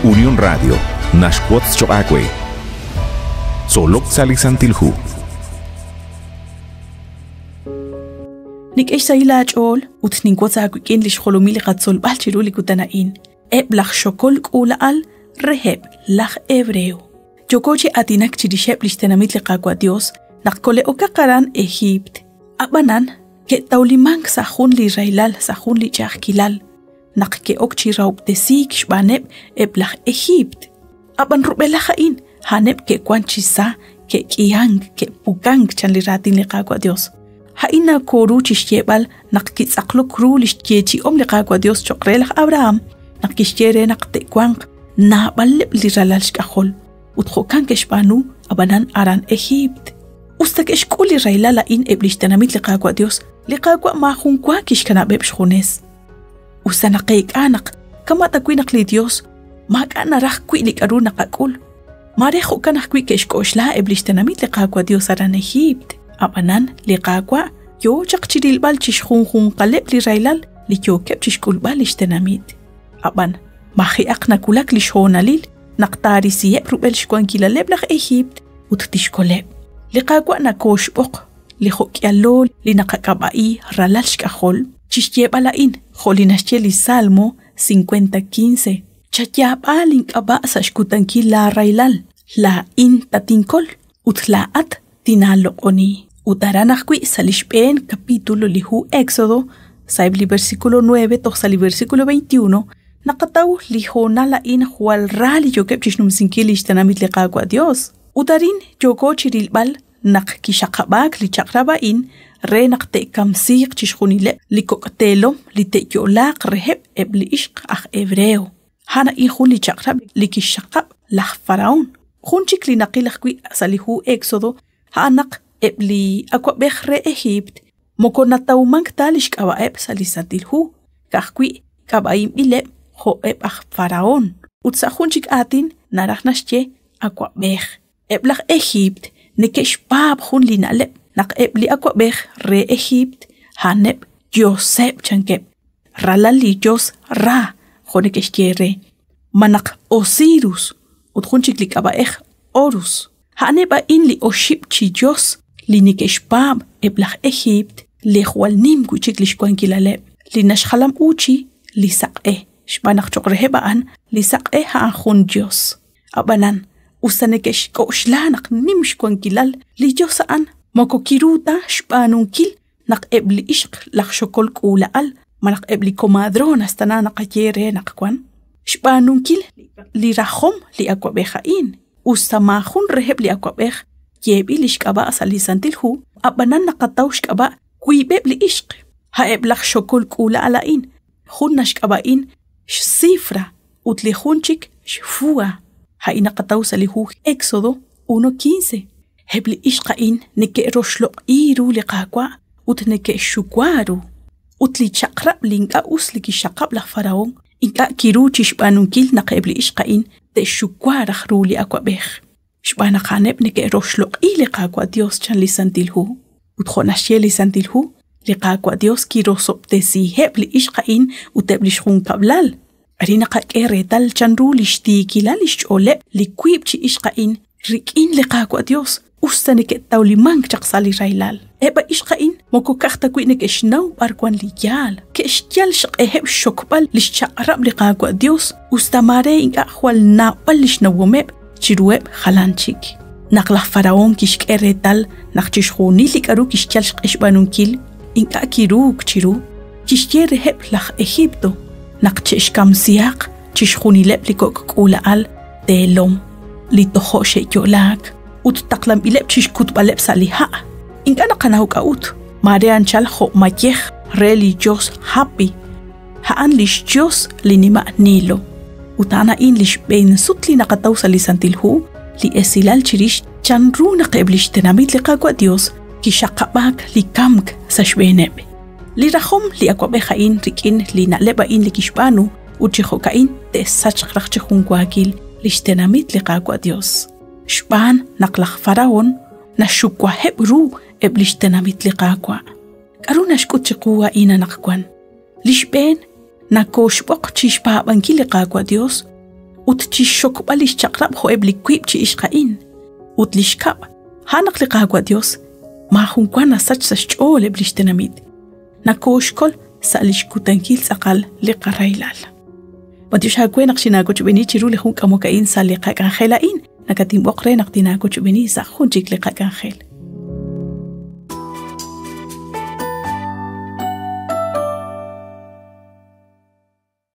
Unión Radio naxwotz choq' aawe. Tzolok sa' li Santil Hu. Nik'e xsahil aach'ool ut ninwotz aawik'in li xjolomil li qatzolb'al chiru li kutan a'in, eb' laj xokol k'uula'al reheb' laj Hebreo. Yooko chi aatinak chirixeb' lix tenamit li Qaawa' Dios naq kole'okaq aran Ejiipt. Ab'anan, ke'tawlimank sa' jun li rahilal, sa' jun li ch'a'ajkilal, naq ke'ok chi rahob'tesiik xb'aaneb' eb' laj Ejiipt. Ab'an rub'elaj a'in, a'aneb' ke'wank chi sa, ke'k'ihank, ke'pukank, chan li raatin li Qaawa' Dios. A'in nakooru chi xyeeb'al naq kitz'aqlok ru li xyeechi'om li Qaawa' Dios cho'q re laj Abraham naq kixye re naq te'wanq naab'aleb' li ralal xk'ajol ut jo'kan ke'xb'aanu ab'anan aran Ejiipt. Usta ke'xk'ul li rahilal a'in eb' li xtenamit li Qaawa' Dios, li Qaawa' maajunwa kixkanab'eb' xjunes. Usta naqeek'a naq kama' tawi' naq li Dios maak'a' naraj wi' li k'aru naqak'ul, maare jo'kan ajwi' ke'xk'oxla eb' li xtenamit li Qaawa' Dios aran Ejiipt. Ab'anan li Qaawa' yoo chaq chi rilb'al chi xjunjunqaleb' li rahilal li yookeb' chi xk'ulb'al li xtenamit. Ab'an maji'aq nawulak li xhoonalil naq taarisiheb' rub'el xwankilaleb' laj Ejiipt ut tixkoleb'. Li Qaawa' nakooxb'oq li jo'k'ihalo li naqak'ab'a'i ralal xk'ajol chi xyeeb'al a'in jo' li naxye li Salmo 50:15. Chayaab'a link'ab'a' sa' xkutankil laarahilal, laa'in tatinkol ut laa'at tinaaloq'oni. Ut aran ajwi' sa' li xb'een capítulo li hu Éxodo, sa'eb' li versículo 9 toj sa' li versículo 21, naqataw li hoonal a'in jwal ra li yookeb' chixnumsinkil li xtenamit li Qaawa' Dios. Ut arin yooko chi rilb'al naq kixaqab'aak li chaq'rab' a'in re naq te'kamsiiq chixjunileb' li kok' teelom li te'yo'laaq reheb' eb' li ixq aj Hebreo. A'an a'in jun li chaq'rab' li kixxaqab' laj Faraón. Jun chik li naqil ajwi' sa' li hu Éxodo a'an naq eb' li awab'ej re Ejiipt moko natawmank ta li xk'ab'a'eb' sa' li Santil Hu, ka'ajwi' k'ab'a'inb'ileb' jo'eb' aj Faraón. Ut sa' jun chik aatin naraj naxye awab'ej. Eb' laj Ejiipt neke'xpaab' jun li na'leb' naq eb' li awab'ej re Ejiipt a'aneb' yoseb' chankeb', ralal li yos Ra jo' neke'xye re, malaj Osirus ut jun chik li k'ab'a'ej Horus. A'aneb' a'in li oxib' chi yos li neke'xpaab' eb' laj Ejiipt li jwal nim wi' chik li xwankilaleb', li naxjalam'uuchi li saq'e, xb'aan naq cho'q reheb' a'an li saq'e a'an jun yos. Ab'anan, usta neke'xk'oxla naq nim xwankilal li yos a'an, moko kiru ta xb'aanunkil naq eb' li ixq laj xokol k'uula'al malaj eb' li comadronas tana naqaye re naq wan xb'aanunkil li rajom li awab'ej a'in. Usta maajun reheb' li awab'ej yeeb'il li xk'ab'a' sa' li Santil Hu, ab'anan naqataw xk'ab'a' wiib'eb' li ixq, a'eb' laj xokol k'uula'al a'in, jun naxk'ab'a'in xSifra ut li jun chik xFua. A'in naqataw sa' li hu Éxodo 1:15. Eb' li ixq a'in neke'roxloq'i ru li Qaawa' ut neke'xxuwa ru. Ut li chaq'rab' li ink'a' us li kixxaqab' laj Faraón ink'a' kiru chi xb'aanunkil naq eb' li ixq a'in te'xxuwa raj ru li awab'ej. Xb'aan naq a'aneb' neke'roxloq'i li Qaawa' Dios chan li Santil Hu. Ut jo' naxye li Santil Hu, li Qaawa' Dios kirosob'tesiheb' li ixq a'in ut eb' li xjunkab'lal. Arin naqak'e reetal chanru li xtiikilal li xch'ooleb' li wiib' chi ixq a'in rik'in li Qaawa' Dios, us ta neke'tawlimank chaq sa' li rahilal. Eb' a ixq a'in moko ka'aj ta wi' neke'xnaw b'ar wan li yaal, ke'xyal xq'eheb' xxokb'al li xchaq'rab' li Qaawa' Dios, us ta maare ink'a' jwal naab'al li xnawomeb' chiruheb' jalan chik. Naq laj Faraón kixk'e reetal naq chixjunil li k'aru kixyal xq'e xb'aanunkil ink'a' kiruuk chiru, kixye reheb' laj Egipto naq che'xkamsihaq chixjunileb' li kok' k'uula'al teelom li tojo' xe'yo'laak ut taqlanb'ileb' chi xkutb'aleb' sa' li ha'. Ink'a' naqanaw k'a'ut, maare anchal jo' mayej re li yos Hapi, a'an li xyos li nima' Nilo. Ut a'an a'in li xb'een sut li naqataw sa' li Santil Hu li esilal chirix chanru naq eb' li xtenamit li Qaawa' Dios kixaqab'aak li kamk sa' xb'eeneb'. Li rajom li awab'ej a'in rik'in li na'leb' a'in li kixb'aanu ut chi jo'ka'in te'sachq raj chi junwaakil li xtenamit li Qaawa' Dios. Xb'aan naq laj Faraón naxxuwaheb' ru eb' li xtenamit li Qaawa'. K'aru naxk'ut chiqu a'in anaqwan? Li xb'een nakooxb'oq chi xpaab'ankil li Qaawa' Dios ut chixxokb'al lix chaq'rab' jo'eb' li wiib' chi ixq a'in. Ut li xkab', a'an naq li Qaawa' Dios maajun wa nasach sa' xch'ool eb' lix tenamit. Nakooxkol sa' lix kutankil tz'aqal li qarahilal. B'antiox aawe naq xinaawochb'eeni chiru li jun k'amok a'in sa' li qak'anjel a'in. Nakatinb'oq re naq tinaawochb'eeni sa' jun chik li qak'anjel.